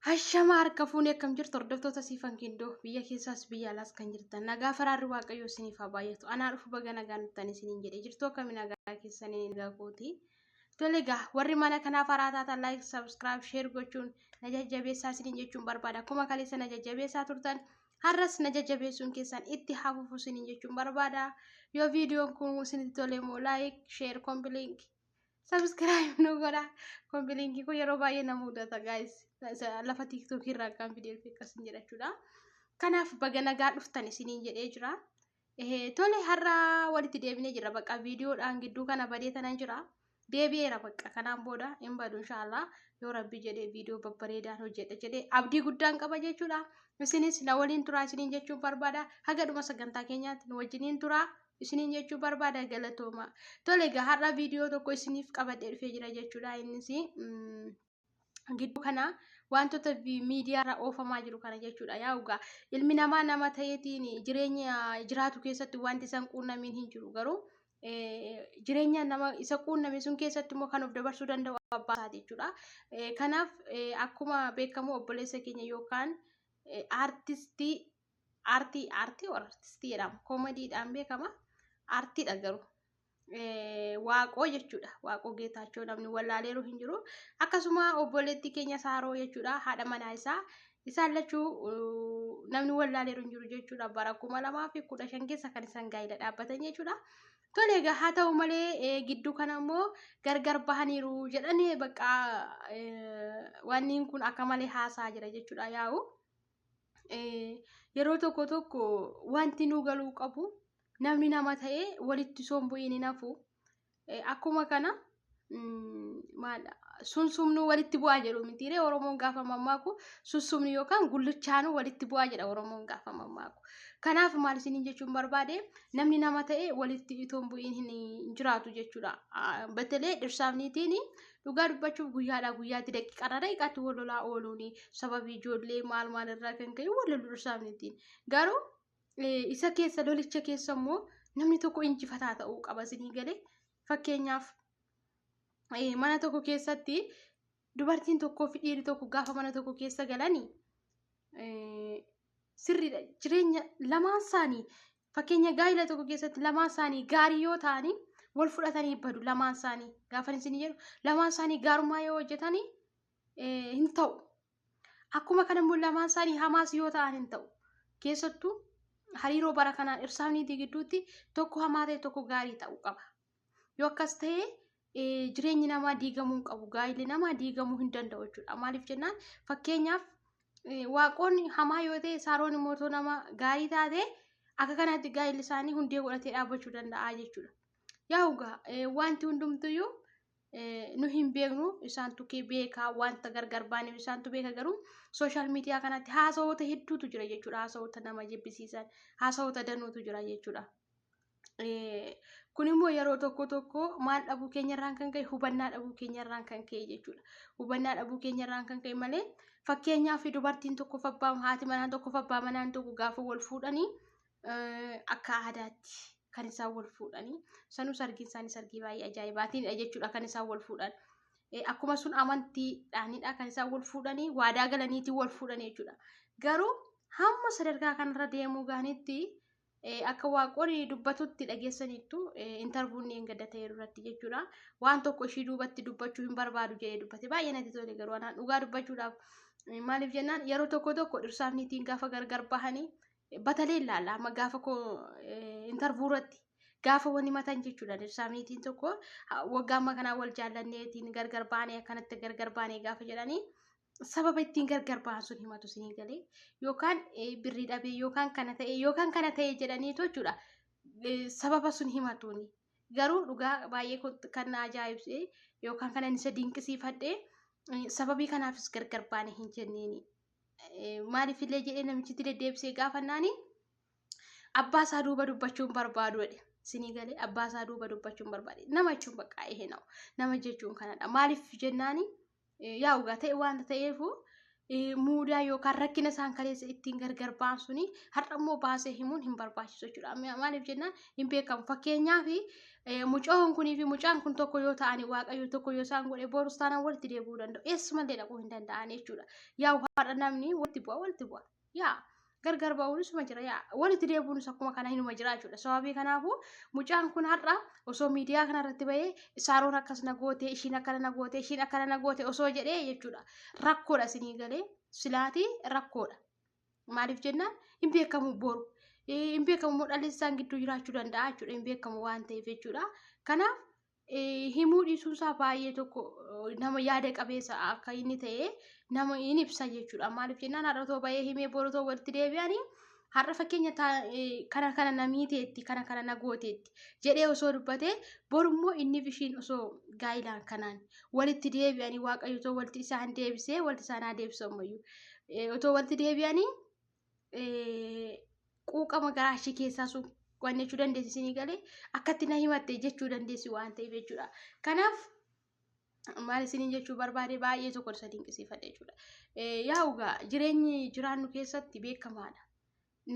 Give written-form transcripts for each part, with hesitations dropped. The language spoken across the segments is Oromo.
Hashama harka fuunee akkam jirtu hordoftoota Siifan Kindoo biyya keessaas biyya alaas kan jirtan nagaa faraarri waaqayyoo isiniif haa baay'atu anaa dhufu baga nagaa nuttan isiniin jedhe jirtu akkami nagaa keessanii nagaa kooti tole egaa warri mana kanaaf haaraa taatan like subscribe share gochuun na jajjabeessaa isiniin jechuun barbaada akkuma kaleessa na jajjabeessaa turtan har'as na jajjabeessuun keessan itti haa fufu isiniin jechuun barbaada yoo viidiyoon kun isinitti tole immoo like share comment link Subscribe nu godha. Kombiliinkii kun yeroo baay'ee na mudata guys. Lafa TikTok irraa kan fidee dhufe akkasin jedha jechuudha. Kanaaf baga nagaa dhuftan isiniin jedhee jira. Tole har'a walitti deebinee jira bakka viidiyoodhaan gidduu kana badee tanan jira. Deebi'eera bakka kanaan booda hin badu inshaallah yoo rabbi jedhee viidiyoo babbareedaan hojjedha jedhee abdii guddaan qaba jechuudha. Isinis na waliin turaa isiniin jechuun barbaada. Haga dhuma sagantaa keenyaatti nu wajjiniin turaa. Isiniin jechuu barbaada galatooma. Tole egaa har'a viidiyoo tokko isiniif qabadhee dhufee jira jechuudha. Innis gidduu kana wantoota miidiyaa irra oofamaa jiru kana jechuudha. Yaa egaa ilmi namaa nama ta'eetiin jireenya jiraatu keessatti wanti isaan quunnamiin hin jiru garuu jireenya nama isa quunname sun keessatti immoo kan of dabarsuu danda'u abbaa isaati jechuudha. Kanaaf akkuma beekamu obboleessa keenya yookaan aartistii aartii aartii or artistii jedhama koomediidhaan beekama aartiidha garuu waaqoo jechuudha waaqoo geetaachoo namni wallaaleeru hin jiru akkasuma obboleettii keenya saaroo jechuudha haadha manaa isaa isaan lachuu namni wallaaleeru hin jiru jechuudha bara 2015 keessa kan isaan gaa'ila dhaabbatan jechuudha. Tole egaa haa ta'u malee gidduu kana immoo gargar bahaniiru jedhanii bakka wanni kun akka malee haasaa jira jechuudha yaa'u. Yeroo tokko tokko wanti nu galuu qabu namni nama ta'ee walitti osoo hin bu'iin hin hafu. Akkuma kana maal sunsumnuu walitti bu'aa jedhu mitiiree Oromoon gaafa mammaaku sunsumni yookaan gullichaanuu walitti bu'aa jedha Oromoon gaafa mammaaku. Kanaaf maal isiniin jechuun barbaade namni nama ta'e walitti itoo hin bu'iin hin jiraatu jechuudha. Batalee dhirsaaf niitiin Dhugaa dubbachuuf guyyaadhaa guyyaatti daqiiqaadhaa daqiiqaatti wal lolaa ooluuni sababii ijoollee maal maal irraa kan ka'e wal lolu dhirsaaf niitiin. Garuu isa keessa lolicha keessa immoo namni tokko injifataa ta'uu qaba isinii galee fakkeenyaaf mana tokko keessatti dubartiin tokkoo fi dhiirri tokko gaafa mana tokko keessa galanii sirriidha jireenya lamaan isaanii fakkeenya gaa'ila tokko keessatti lamaan isaanii gaarii yoo ta'anii wal fudhatanii badu lamaan isaanii gaafa isin jedhu lamaan isaanii gaarummaa yoo hojjetanii hin ta'u akkuma kana immoo lamaan isaanii hamaas yoo ta'an hin ta'u keessattuu hariiroo bara kanaan dhirsaaf niitii gidduutti tokko hamaa ta'e tokko gaarii ta'uu qaba yoo akkas ta'e jireenyi namaa diigamuu hin qabu gaa'illi namaa diigamuu hin danda'u jechuudha maaliif jennaan fakkeenyaaf waaqoon hamaa yoo ta'e saaroon immoo otoo nama gaarii taate akka kanaatti gaa'illi isaanii hundee godhatee dhaabbachuu danda'a jechuudha. Yaa egaa wanti hundumtuyyuu nu hin beeknu isaantu kee beekaa wanta gargar baaneef isaantu beeka garuu sooshaal miidiyaa kanatti haasawoota hedduutu jira jechuudha haasawoota nama jibbisiisan haasawoota danuutu jira jechuudha. Kun immoo yeroo tokko tokko maal dhabuu keenyarraan kan ka'e hubannaa dhabuu keenyarraan kan ka'e jechuudha. Hubannaa dhabuu keenyarraan kan ka'e malee fakkeenyaaf dubartiin tokkoof abbaa haati manaa tokkoof abbaa manaan tokko gaafa wal fuudhanii akka aadaatti kan isaan wal fuudhanii sanuu sargiin isaanii sargii baay'ee ajaa'ibaatiinidha jechuudha kan isaan wal fuudhan. Akkuma sun amantiidhaanidha kan isaan wal fuudhanii waadaa galaniitiin wal fuudhanii jechuudha. Garuu hamma sadarkaa kanarra deemuu gaanitti Akka waaqoon dubbatutti dhageessaniittu intarvuun gadda ta'e irratti jechuudha. Waan tokko ishii duubatti dubbachuu hin barbaadu jedhee dubbate. Baay'ee natti tole garuu anaan dhugaa dubbachuudhaaf maaliif jennaan yeroo tokko tokko dhirsaaf niitiin gaafa gargar bahanii batalee ilaalla amma gaafa koo intarvuu irratti gaafa wani matan jechuudha dhirsaaf niitiin tokko waggaa amma kanaa wal jaallanneetiin gargar baanee akkanatti gargar baanee gaafa jedhanii sababa ittiin gargar ba'an sun himatu isinii galee yookaan birrii dhabee yookaan kana ta'e yookaan kana ta'e jedhaniitu jechuudha sababa sun himatuuni garuu dhugaa baay'ee kan na ajaa'ibse yookaan kan inni isa dinqisiifadhe sababii kanaafis gargar baane hin jenneeni maaliif illee jedhee namichitti deddeebisee gaafannaani abbaa isaa duuba dubbachuu hin barbaadu jedhe. Sinii galee abbaa isaa duuba dubbachuu hin barbaade. Nama jechuun bakka ehe nama jechuun kanadha. Maaliif jennaani yaa dhugaa ta'e wanta ta'eefu Muudaa yookaan rakkina isaan kaleessa ittiin gargar ba'an suni har'a immoo baasee himuun hin barbaachisu jechuudha. Maaliif jennaan hin beekamu. Fakkeenyaaf mucoon kunii fi mucaan kun tokko yoo ta'ani waaqayyo tokko yoo isaan godhe borus taanaan walitti deebi'uu danda'u. Eessumallee dhaquu hin danda'an jechuudha. Yaa har'a namni walitti bu'a walitti bu'a. Yaa gargar ba'uunis uma jira yaa walitti deebi'uunis akkuma kana hinuma jira jechuudha. Sababii kanaafuu mucaan kun har'a osoo miidiyaa kana irratti bahee saaroon akkas na goote ishiin akkana na goote ishiin akkana na goote osoo jedhee jechuudha. Rakkoodha isinii galee silaatii rakkoodha. Maaliif jennaan hin beekamu boru. Hin beekamu immoo dhalli isaan gidduu jiraachuu danda'a jechuudha. Hin beekamu waan ta'eef jechuudha. Kanaaf himuu dhiisuun isaa baay'ee tokko nama yaada qabeessa akka inni ta'e nama hin ibsa jechuudha. Maaliif jennaan har'a otoo bahee himee boru otoo walitti deebi'anii har'a fakkeenya kana kana na miiteetti kana kana na gooteetti jedhee osoo dubbatee boru immoo inni fi ishiin osoo gaa'ilaan kanaan walitti deebi'anii waaqayyo otoo walitti isaan deebisee walitti isaan haa deebisu ammayyuu otoo walitti deebi'anii quuqama garaa ishee keessaa sun waan jechuu dandeessi isinii galee akkatti na himatte jechuu dandeessi waan ta'eef jechuudha. Kanaaf maal isiniin jechuu barbaade baay'ee tokko isa dinqisiifadhe jechuudha. Yaa egaa jireenyi jiraannu keessatti beekamaadha.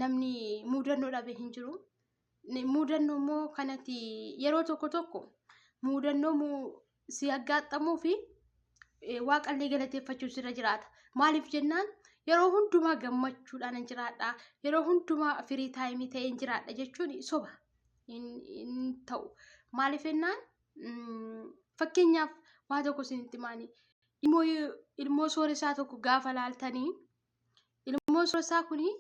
Namni muudannoo dhabe hin jiru. Muudannoo immoo kanatti yeroo tokko tokko muudannoo si aggaaxxamuu fi waaqallee galateeffachuun sirra jiraata. Maaliif jennaan yeroo hundumaa gammachuudhaan hin jiraadha. Yeroo hundumaa firii taayimii ta'een jiraadha jechuun soba hin ta'u. Maaliif jennaan fakkeenyaaf waa tokko isinitti maani ilmoo sooressaa tokko gaafa laaltanii ilmoo sooressaa kuni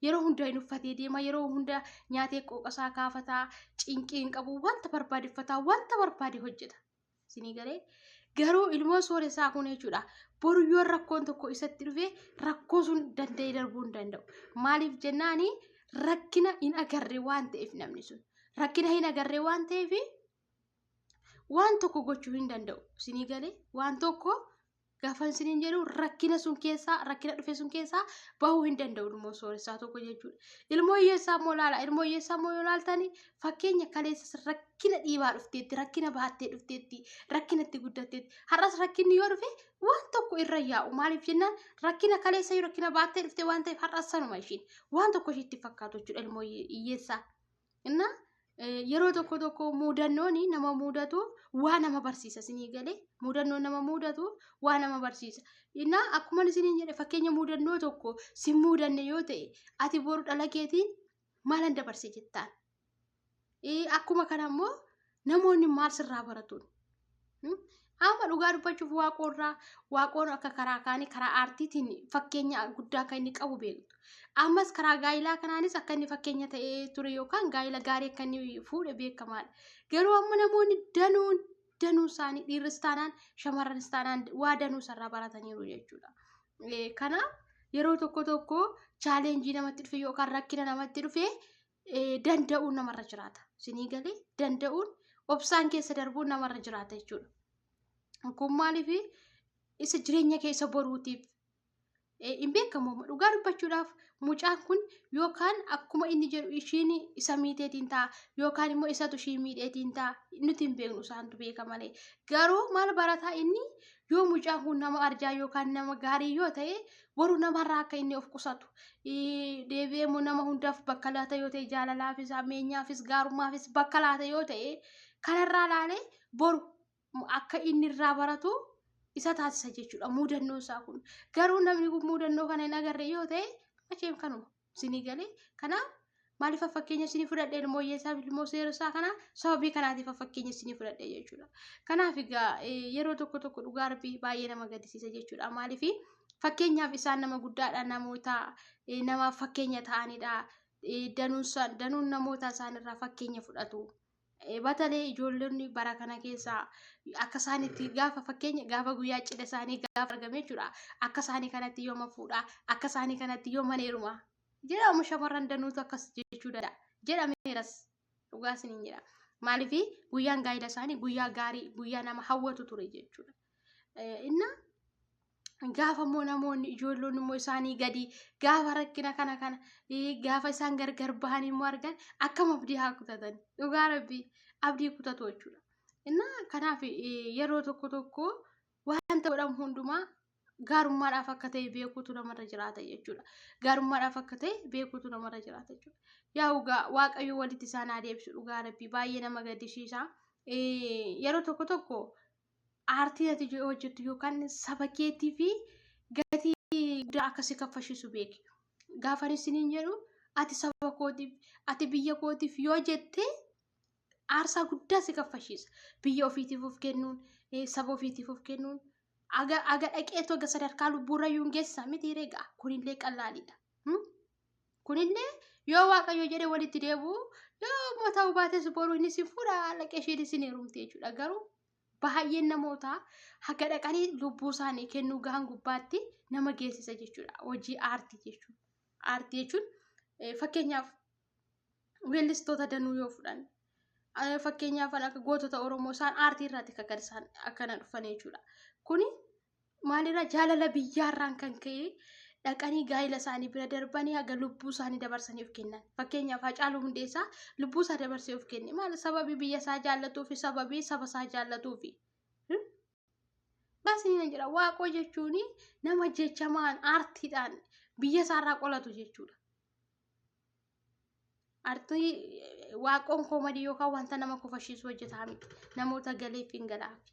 yeroo hunda hin uffatee deema yeroo hunda nyaatee qooqasaa kaafataa cinqii hin qabu wanta barbaade uffataa wanta barbaade hojjeta. Isinii galee garuu ilmoo sooressaa kun jechuudha boru yoo rakkoon tokko isatti dhufe rakkoo sun danda'ee darbuu hin danda'u. Maaliif jennaani rakkina hin agarre waan ta'eef namni sun rakkina hin agarre waan ta'eef waan tokko gochuu hin danda'u. Isinii galee waan tokko Gaafan isiniin jedhu rakkina sun keessaa rakkina dhufe sun keessaa bahuu hin danda'u ilmoo sooressaa tokko jechuudha. Ilmoo hiyyeessaa immoo laala. Ilmoo hiyyeessaa immoo yoo laaltani fakkeenya kaleessas rakkina dhiibaa dhufteetti, rakkina baattee dhufteetti, rakkina itti guddatteetti. Har'as rakkinni yoo dhufe waan tokko irra yaa'u. Maaliif jennaan rakkina kaleessa yoo rakkina baattee dhufte waan ta'eef har'as sanuma ishiin waan tokko ishiitti fakkaatu jechuudha ilmoo hiyyeessaa. Inna yeroo tokko tokko muudannoon nama mudatu waa nama barsiisa isinii galee mudannoon nama mudatu waa nama barsiisa. Inna akkuma isiniin jedhe fakkeenya mudannoo tokko si mudanne yoo ta'e ati boru dhala keetiin maalan dabarse jettaan. Akkuma kana immoo namoonni maal sirraa baratuun. Amma dhugaa dubbachuuf waaqoorraa waaqoon akka karaa kaanii karaa aartiitiin fakkeenya guddaa akka inni qabu beektu. Ammas karaa gaa'ilaa kanaanis akka inni fakkeenya ta'ee ture yookaan gaa'ila gaarii akka inni fuudhe beekamaadha. Garuu amma namoonni danuun danuu isaanii dhiirris taanaan shamarranis taanaan waa danuu isarraa barataniiru jechuudha. Kanaaf yeroo tokko tokko chaaleenjii namatti dhufe yookaan rakkina namatti dhufe danda'uun namarra jiraata. Isinii galee danda'uun obsaan keessa darbuun namarra jiraata jechuudha. Kun maaliif isa jireenya keessa boruutiif hin beekamu. Dhugaa dubbachuudhaaf mucaan kun yookaan akkuma inni jedhu ishiin isa miiteetiin ta'a yookaan immoo isatu ishii miidheetiin ta'a nuti hin beeknu isaantu beeka malee. Garuu maal barataa inni yoo mucaan kun nama arjaa yookaan nama gaarii yoo ta'e boru namarraa akka inni of qusatu deebi'ee immoo nama hundaaf bakka laata yoo ta'e jaalalaafis hammeenyaafis gaarummaafis bakka laata yoo ta'e kanarraa laalee boru akka inni irraa baratu isa taasisa jechuudha muudannoo isaa kun garuu namni kun muudannoo kana hin agarre yoo ta'e acheem kanuma isinii galee kanaaf maaliif fakkeenya isinii fudhadhe ilmoo hiyyeessaa fi ilmoo seersaa kana sababii kanaatiif fakkeenya isinii fudhadhe jechuudha. Kanaaf egaa yeroo tokko tokko dhugaa rabbii baay'ee nama gaddisiisa jechuudha. Maaliif fakkeenyaaf isaan nama guddaadha namoota namaaf fakkeenya ta'anidha. Danuun namoota isaanirraa fakkeenya fudhatu. Batalee ijoollonni bara kana keessa akka isaanitti gaafa fakkeenya gaafa guyyaa cidha isaanii gaafa argame jechuudha. Akka isaanii kanatti yooma fuudha akka isaanii kanatti yooma heeruma jedhamu shamarran danuutu akkas jechuu danda'a jedhameeras dhugaa isiniin jedha. Maaliif guyyaan gaa'ela isaanii guyyaa gaarii guyyaa nama hawwatu ture jechuudha. Inna gaafa immoo namoonni ijoollonni immoo isaanii gadi gaafa rakkina kana kana gaafa isaan gargar bahan immoo argan akkam abdii haa kutatan dhugaa rabbii abdii kutatu jechuudha. Innaa kanaaf yeroo tokko tokko wanta godhamu hundumaa Gaarummaadhaaf akka ta'e beekuutu namarra jiraata jechuudha. Gaarummaadhaaf akka ta'e beekuutu namarra jiraata jechuudha. Yaa dhugaa Waaqayyo walitti isaan haa deebisu, dhugaa Rabbii baay'ee nama gaddisiisa. Yeroo tokko tokko aartii ati hojjettu yookaan saba keetii fi gatii guddaa akka si kaffashiisu beeki. Gaafa isiniin jedhu, ati saba kootiif, ati biyya kootiif yoo jette, aarsaa guddaa si kaffashiisa. Biyya ofiitiif of kennuun, saba ofiitiif of kennuun aga aga dhaqeetu aga sadarkaa lubbuurra iyyuu hin geessisa miti egaa, kunillee qallaaliidha. Kunillee yoo Waaqayyo jedhe walitti deebi'u, yoo immoo ta'uu baates boru inni si fuudha, dhaqee isheen isin heerumte jechuudha. Garuu baay'een namootaa haga dhaqanii lubbuu isaanii kennuu gahan gubbaatti nama geessisa jechuudha. Hojii aartii jechuun. Aartii jechuun fakkeenyaaf weellistoota danuu yoo fudhanne, fakkeenyaaf akka gootota Oromoo, isaan aartii irraati kan isaan akkana dhufan jechuudha. Kuni maalirraa? Jaalala biyyaarraan kan ka'e dhaqanii gaa'ila isaanii bira darbanii haga lubbuu isaanii dabarsanii of kennan. Fakkeenyaaf Hacaaluu Hundeessaa lubbuu isaa dabarsee of kenne. Maal? Sababii biyya isaa jaallatuu fi sababii saba isaa jaallatuufi. Baasni nan jedha, Waaqoo jechuun nama jechamaan aartiidhaan biyya isaarraa qolatu jechuudha. Aartii Waaqoon comedy yookaan wanta nama kofashiisu hojjetaa miti. Namoota galeef hin galaafi.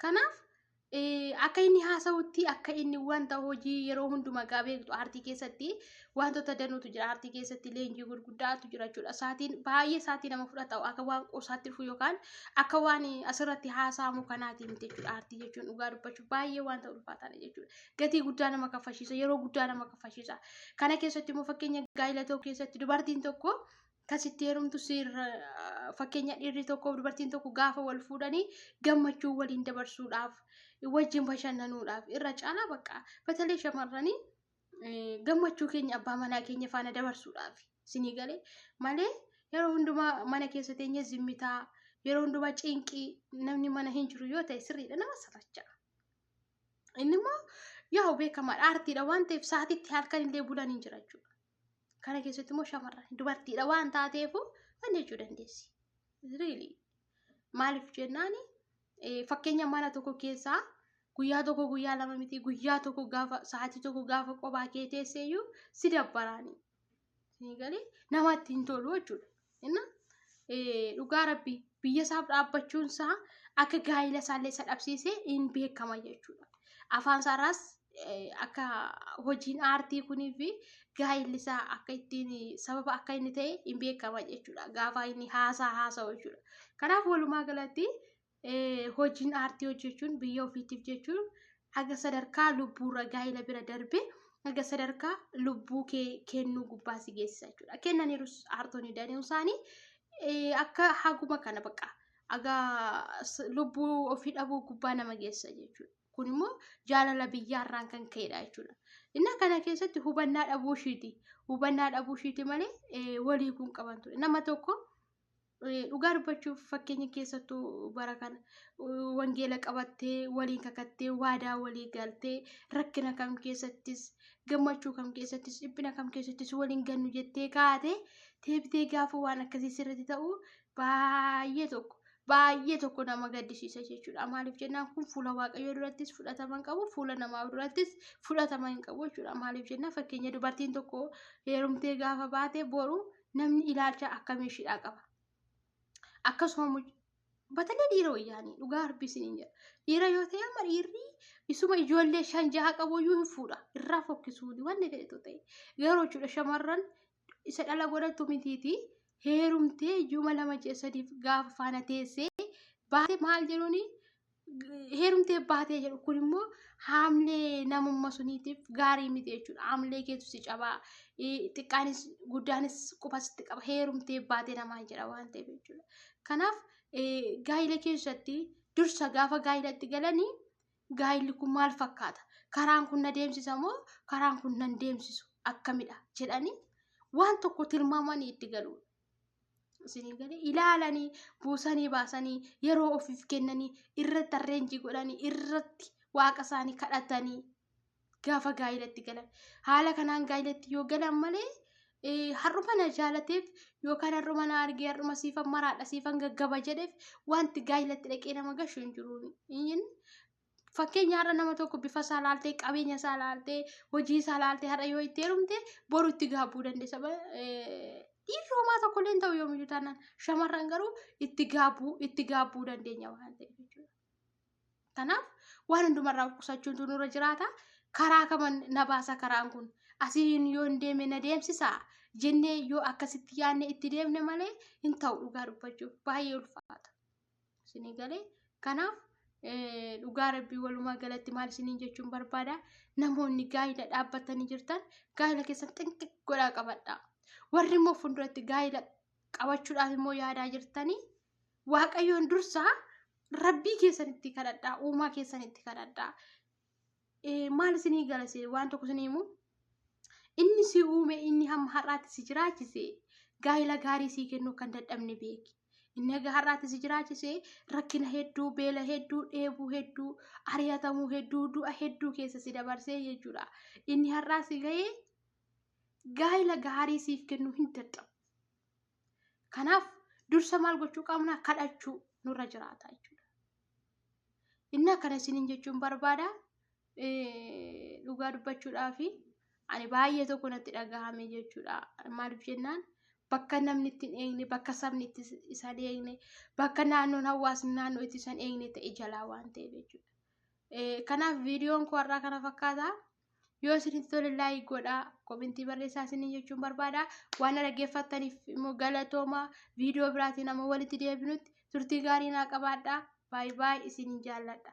Kanaaf akka inni haasa'utti, akka inni wanta hojii yeroo hundumaa gaa beektu, aartii keessatti wantoota danuutu jira. Aartii keessatti leenjii gurguddaatu jira jechuudha. Saatiin baay'ee saatii nama fudhata, akka waan qoosaatti dhufu yookaan akka waan asirratti haasa'amu kanaati miti jechuudha. Aartii jechuun dhugaa dubbachuuf baay'ee wanta ulfaataadha jechuudha. Gatii guddaa nama kaffalchiisa, yeroo guddaa nama kaffalchiisa. Kana keessatti immoo fakkeenya gaa'ila tokko keessatti dubartiin tokko kasitti heerumtu sirra, fakkeenya dhiirri tokko dubartiin tokko gaafa wal fuudhanii gammachuu waliin dabarsuudhaaf, wajjin bashannanuudhaaf, irra caalaa bakka batalee shamarranii gammachuu keenya abbaa manaa keenya faana dabarsuudhaaf sinii galee malee, yeroo hundumaa mana keessa teenye zimmitaa, yeroo hundumaa cinqii, namni mana hin jiru yoo ta'e sirriidha nama saracha. Inni immoo yaa'u beekamaadha, aartiidha waan ta'eef sa'aatitti halkan illee bulan hin jira jechuudha. Kana keessatti immoo shamarran dubartiidha waan taateefu waan jechuu dandeessi. Really. Maaliif jennaani, fakkeenya mana tokko keessaa guyyaa tokko, guyyaa lama miti, guyyaa tokko gaafa sa'aatii tokko gaafa kophaa kee teesseeyyuu si dabbaraani. Sinii galee, namatti hin tolu jechuudha. Inna dhugaa Rabbi biyya isaaf dhaabbachuun isaa akka gaa'ila isaallee isa dhabsiisee hin beekama jechuudha. Afaan isaarraas akka hojiin aartii kunii fi gaa'illi isaa akka ittiin sababa akka inni ta'e hin beekama jechuudha. Gaafa inni haasaa haasa'u jechuudha. Kanaaf walumaa galatti hojiin aartii hojjechuun biyya ofiitiif jechuun haga sadarkaa lubbuurra gaa'ila bira darbe, haga sadarkaa lubbuu kee kennuu gubbaa si geessisa jechuudha. Kennaniirus aartonni danuun isaanii akka haguma kana bakka haga lubbuu ofii dhabuu gubbaa nama geessa jechuudha. Kun immoo jaalala biyyaarraan kan ka'edha jechuudha. Inni kana keessatti hubannaa dhabuu ishiiti. Hubannaa dhabuu ishiiti malee walii kun qaban ture. Nama tokko dhugaa dubbachuuf, fakkeenya keessattuu bara kana wangeela qabattee, waliin kakattee, waadaa walii galtee, rakkina kam keessattis, gammachuu kam keessattis, dhiphina kam keessattis waliin gannu jettee kaate teebitee gaafa waan akkasii sirriitti ta'u baay'ee tokko baay'ee tokko nama gaddisiisa jechuudha. Maaliif jennaan, kun fuula Waaqayyoo durattis fudhatama hin qabu, fuula namaa durattis fudhatama hin qabu jechuudha. Maaliif jennaan, fakkeenya dubartiin tokko heerumtee gaafa baate boru namni ilaalcha akkamii ishiidhaa qaba? Akkasuma batalee dhiira wayyaanii, dhugaa Rabbi isiniin jedha. Dhiira yoo ta'e, amma dhiirri isuma ijoollee shan jaha qabu iyyuu hin fuudha. Irraa fokkisuuni wanni fedhetu ta'e. Garuu jechuudha, shamarran isa dhala godhattu mitiiti, heerumtee ji'uma 2, ji'a 3f gaafa faana teessee baate maal jedhuuni? Heerumtee baatee jedhu. Kun immoo haamlee namummaa suniitiif gaarii miti jechuudha. Haamlee keetu si cabaa, xiqqaanis guddaanis quba sitti qaba, heerumtee baatee namaan jedha waan ta'eef jechuudha. Kanaaf gaa'ila keessatti dursa gaafa gaa'ilatti galanii gaa'illi kun maal fakkaata? Karaan kun na deemsisa moo karaan kun nan deemsisu, akkamidha jedhanii waan tokko tilmaamanii itti galuudha. Isinii galee, ilaalanii buusanii baasanii, yeroo ofiif kennanii, irratti arrange godhanii, irratti waaqa isaanii kadhatanii gaafa gaa'ilatti galan. Haala kanaan gaa'ilatti yoo galan malee, har'uma na jaalateef yookaan har'uma na argee, har'uma siifan maraadha, siifan gaggaba jedheef wanti gaa'ilatti dhaqee nama gashu hin jiru. Fakkeenya har'a nama tokko bifa isaa laaltee, qabeenya isaa laaltee, hojii isaa laaltee har'a yoo itti heerumte boru itti gaabbuu dandeessa. Dhiirri homaa tokko illee hin ta'u yoomiyyuu taanaan. Shamarran garuu itti gaabbuu dandeenya waan ta'eef jechuudha. Kanaaf waan hundumarraa of qusachuun nurra jiraata. Karaa kaman na baasa, karaan kun asiin yoo hin deeme na deemsisaa jennee yoo akkasitti yaadne itti deemne malee hin ta'u, dhugaa dubbachuuf baay'ee ulfaata. Isinii galee? Kanaaf dhugaa Rabbii, walumaa galatti maal isiniin jechuun barbaada? Namoonni gaa'ila dhaabbatanii jirtan gaa'ila keessan xinqiq godhaa qabadha. Warri immoo fuulduratti gaa'ila qabachuudhaaf immoo yaadaa jirtanii, Waaqayyoon dursaa Rabbii keessanitti kadhadhaa, uumaa keessanitti kadhadhaa. Maal isinii galase? Waan tokko isinii himu: inni si uume, inni hamma har'aatti si jiraachise, gaa'ila gaarii sii kennuu kan dadhabne beeki. Inni haga har'aatti si jiraachise rakkina hedduu, beela hedduu, dheebuu hedduu, ari'atamuu hedduu, du'a hedduu keessa si dabarsee jechuudha. Inni har'aa si ga'ee gaa'ila gaarii siif kennuu hin dadhabu. Kanaaf dursa maal gochuu qabna? Kadhachuu nurra jiraata jechuudha. Inni akkana isiniin jechuun barbaada. Dhugaa dubbachuudhaafi ani baay'ee tokko natti dhagahame jechuudha. Maaliif jennaan, bakka namni itti hin eegne, bakka sabni itti isaan eegne, bakka naannoon hawaasni naannoo itti isaan eegne ta'e jalaa waan ta'eef jechuudha. Kanaaf viidiyoon koo har'aa kana fakkaata. Yoo isinitti tole like godhaa, commentii barreessaa isiniin jechuun barbaada. Waan na dhaggeeffattaniif immoo galatooma. Viidiyoo biraatiin amma walitti deebinutti turtii gaarii naa qabaadhaa. Baay'ee baay'ee isiniin jaalladha.